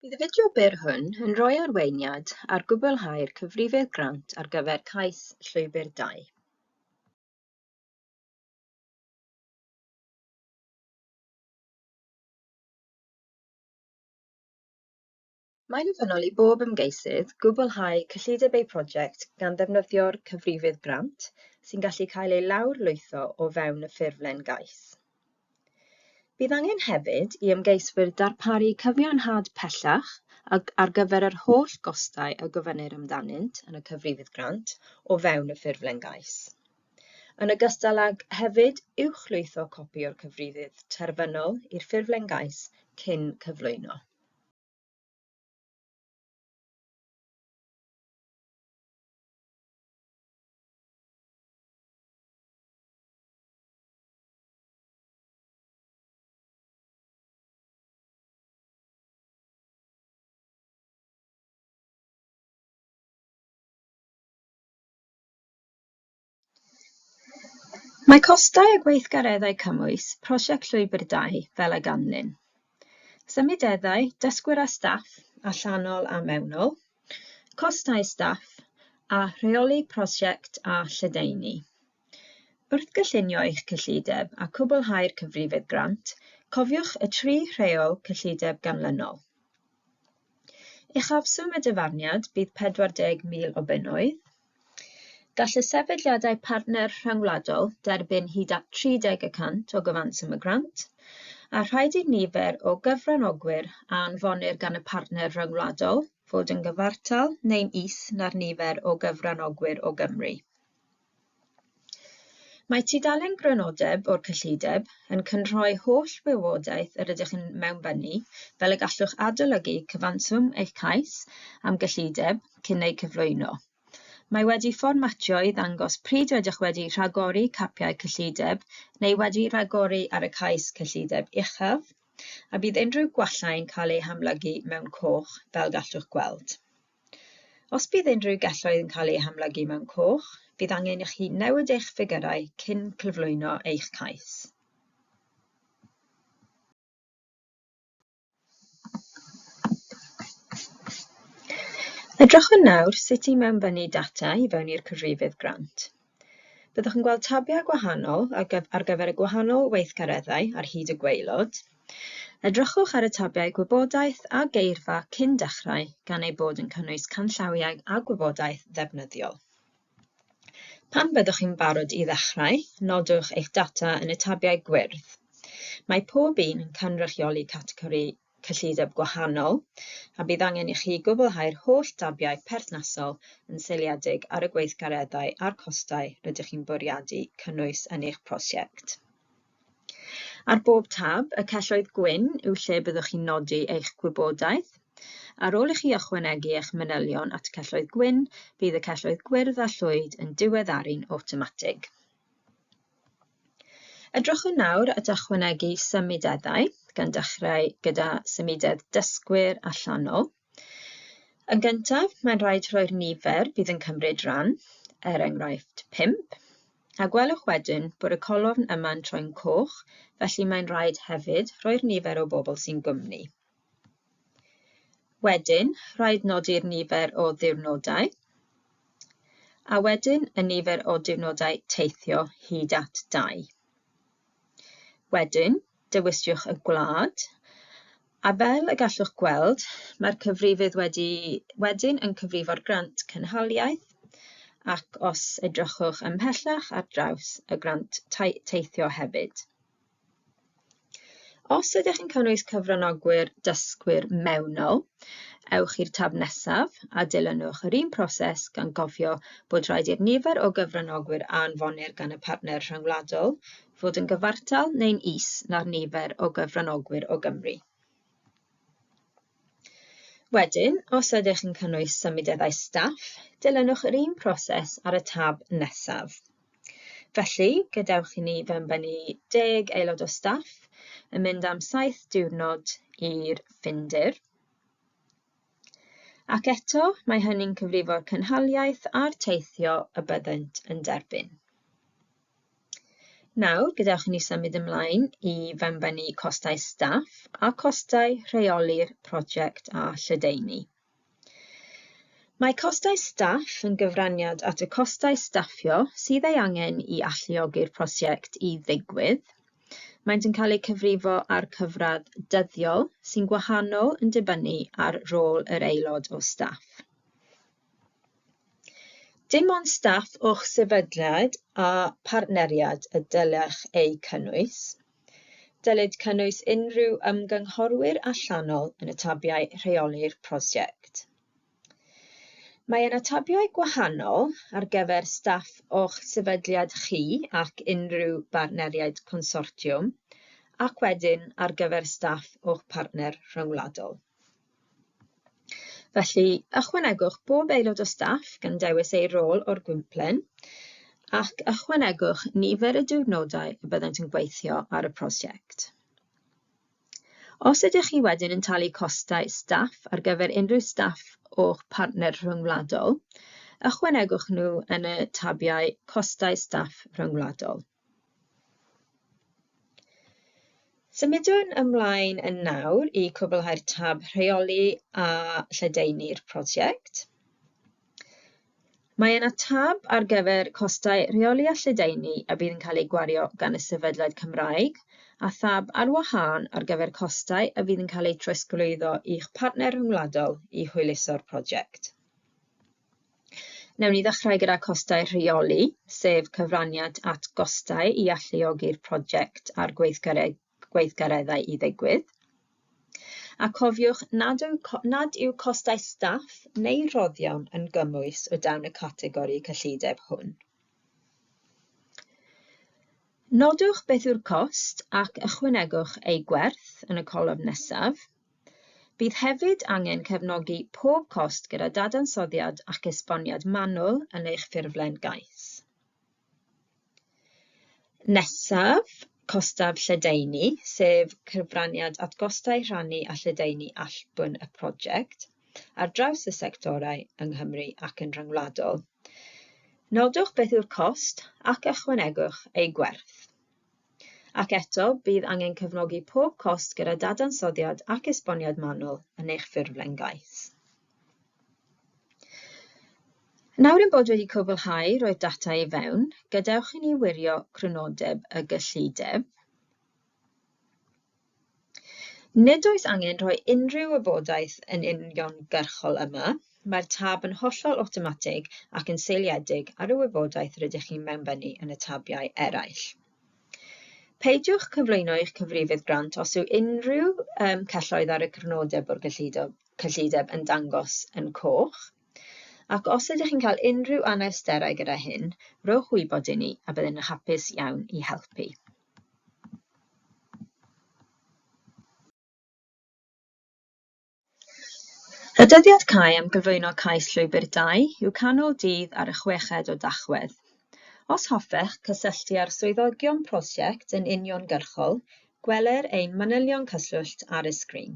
Bydd y fideo byr hwn yn rhoi arweiniad ar gwblhau'r cyfrifydd grant ar gyfer cais Llwybr 2. Mae'n ofynnol i bob ymgeisydd gwblhau cyllideb eu prosiect gan ddefnyddio'r cyfrifydd grant, sy'n gallu cael ei lawrlwytho o fewn y ffurflen gais. Bydd angen hefyd i ymgeiswyr darparu cyfiawnhad pellach ar gyfer yr holl gostau y gofynnir amdanynt yn y cyfrifydd grant o fewn y ffurflen gais. Yn ogystal ag hefyd uwchlwytho copi o'r cyfrifydd terfynol i'r ffurflen gais cyn cyflwyno. Mae costau a gweithgareddau cymwys Prosiect Llwybr 2 fel a ganlyn. Symudeddau, dysgwyr a staff, allanol a mewnol, costau staff, a rheoli prosiect a lledaenu. Wrth gynllunio eich cyllideb a cwblhau'r cyfrifydd grant, cofiwch y tri rheol cyllideb ganlynol. Uchafswm y dyfarniad bydd 40,000 o bunnoedd. Gall y sefydliadau partner rhyngwladol derbyn hyd at 30 y cant o gyfanswm y grant, a rhaid i'r nifer o gyfranogwyr a anfonir gan y partner rhyngwladol fod yn gyfartal neu'n is na'r nifer o gyfranogwyr o Gymru. Mae tudalen grynodeb o'r cyllideb yn cynrhoi holl wybodaeth yr ydych yn mewnbynnu fel y gallwch adolygu cyfanswm eich cais am gyllideb cyn ei cyflwyno. Mae wedi fformatio i ddangos pryd rydych wedi rhagori capiau cyllideb neu wedi rhagori ar y cais cyllideb uchaf, a bydd unrhyw gwallau'n cael eu hamlygu mewn coch fel gallwch gweld. Os bydd unrhyw gelloedd yn cael eu hamlygu mewn coch, bydd angen i chi newid eich ffigyrau cyn cyflwyno eich cais. Edrychwn nawr sut i mewnbynnu data i fewn i'r cyfrifydd grant. Byddwch yn gweld tabiau gwahanol ar gyfer y gwahanol weithgareddau ar hyd y gwaelod. Edrychwch ar y tabiau gwybodaeth a geirfa cyn dechrau gan eu bod yn cynnwys canllawiau a gwybodaeth ddefnyddiol. Pan fyddwch chi'n barod i ddechrau, nodwch eich data yn y tabiau gwyrdd. Mae pob un yn cynrychioli categori cyllideb gwahanol a bydd angen i chi gwblhau'r holl dabiau perthnasol yn seiliedig ar y gweithgareddau a'r costau rydych chi'n bwriadu cynnwys yn eich prosiect. Ar bob tab, y celloedd gwyn yw lle byddwch chi'n nodi eich gwybodaeth. Ar ôl i chi ychwanegu eich manylion at y celloedd gwyn, bydd y celloedd gwyrdd a llwyd yn diweddaru'n awtomatig. Edrychwn nawr at ychwanegu symudeddau, gan dechrau gyda symudedd dysgwyr allanol. Yn gyntaf, mae'n rhaid rhoi'r nifer fydd yn cymryd rhan, er enghraifft 5, a gwelwch wedyn bod y colofn yma'n troi'n coch, felly mae'n rhaid hefyd rhoi'r nifer o bobl sy'n gwmni. Wedyn, rhaid nodi'r nifer o ddiwrnodau, a wedyn y nifer o diwrnodau teithio hyd at 2. Wedyn, dewisiwch y gwlad, a fel y gallwch gweld, mae'r cyfrifydd wedi wedyn yn cyfrifo'r grant cynhaliaeth, ac os edrychwch ymhellach ar draws y grant teithio hefyd. Os ydych yn cynnwys cyfranogwyr dysgwyr mewnol, ewch i'r tab nesaf a dilynwch yr un proses gan gofio bod rhaid i'r nifer o gyfranogwyr a anfonir gan y partner rhyngwladol fod yn gyfartal neu'n is na'r nifer o gyfranogwyr o Gymru. Wedyn, os ydych yn cynnwys symudeddau staff, dilynwch yr un proses ar y tab nesaf. Felly, gadewch i ni fewnbynnu 10 aelod o staff yn mynd am 7 diwrnod i'r Ffindir. Ac eto, mae hynny'n cyfrifo'r cynhaliaeth a'r teithio y byddent yn derbyn. Nawr, gadewch i ni symud ymlaen i fewnbynnu costau staff a costau rheoli'r prosiect a lledaenu. Mae costau staff yn gyfraniad at y costau staffio sydd ei angen i alluogi'r prosiect i ddigwydd. Maent yn cael eu cyfrifo ar cyfradd dyddiol sy'n gwahanol yn dibynnu ar rôl yr aelod o staff. Dim ond staff o'ch sefydliad a partneriad y dylech eu cynnwys. Dylid cynnwys unrhyw ymgynghorwyr allanol yn y tabiau rheoli'r prosiect. Mae yna tabiau gwahanol ar gyfer staff o'ch sefydliad chi ac unrhyw bartneriaid consortiwm, ac wedyn ar gyfer staff o'ch partner rhyngwladol. Felly, ychwanegwch bob aelod o staff gan dewis eu rôl o'r gwymplen, ac ychwanegwch nifer y diwrnodau y byddant yn gweithio ar y prosiect. Os ydych chi wedyn yn talu costau staff ar gyfer unrhyw staff o'ch partner rhyngwladol, ychwanegwch nhw yn y tabiau Costau Staff Rhyngwladol. Symudwn ymlaen yn nawr i cwblhau'r tab Rheoli a Lledaenu'r prosiect. Mae yna tab ar gyfer costau rheoli a lledaenu a bydd yn cael ei gwario gan y sefydliad Cymraeg a thab ar wahân ar gyfer costau a fydd yn cael eu trosglwyddo i'ch partner rhyngwladol i hwyluso'r prosiect. Newn ni ddechrau gyda costau rheoli, sef cyfraniad at gostau i alluogi'r prosiect a'r gweithgareddau i ddigwydd. A cofiwch nad yw, nad yw costau staff neu rhoddion yn gymwys o dan y categori cyllideb hwn. Nodwch beth yw'r cost ac ychwanegwch ei gwerth yn y colofn nesaf. Bydd hefyd angen cefnogi pob cost gyda dadansoddiad ac esboniad manwl yn eich ffurflen gais. Nesaf, costaf lledaenu, sef cyfraniad at gostau rhannu a lledaenu allbwn y prosiect ar draws y sectorau yng Nghymru ac yn rhyngwladol. Nodwch beth yw'r cost ac ychwanegwch ei gwerth. Ac eto, bydd angen cefnogi pob cost gyda dadansoddiad ac esboniad manwl yn eich ffurflen gais. Nawr ein bod wedi cwblhau roi'r data i fewn, gadewch i ni wirio crynodeb y gyllideb. Nid oes angen rhoi unrhyw wybodaeth yn uniongyrchol yma, mae'r tab yn hollol awtomatig ac yn seiliedig ar y wybodaeth rydych chi'n mewnbynnu yn y tabiau eraill. Peidiwch cyflwyno eich cyfrifydd grant os yw unrhyw um, celloedd ar y crynodeb o'r cyllideb yn dangos yn coch. Ac os ydych chi'n cael unrhyw anawsterau gyda hyn, rhowch wybod i ni a byddwn yn hapus iawn i helpu. Y dyddiad cau am gyflwyno cais Llwybr 2 yw canol dydd ar y chweched o Dachwedd. Os hoffech cysylltu â'r swyddogion prosiect yn uniongyrchol, gweler ein manylion cyswllt ar y sgrin.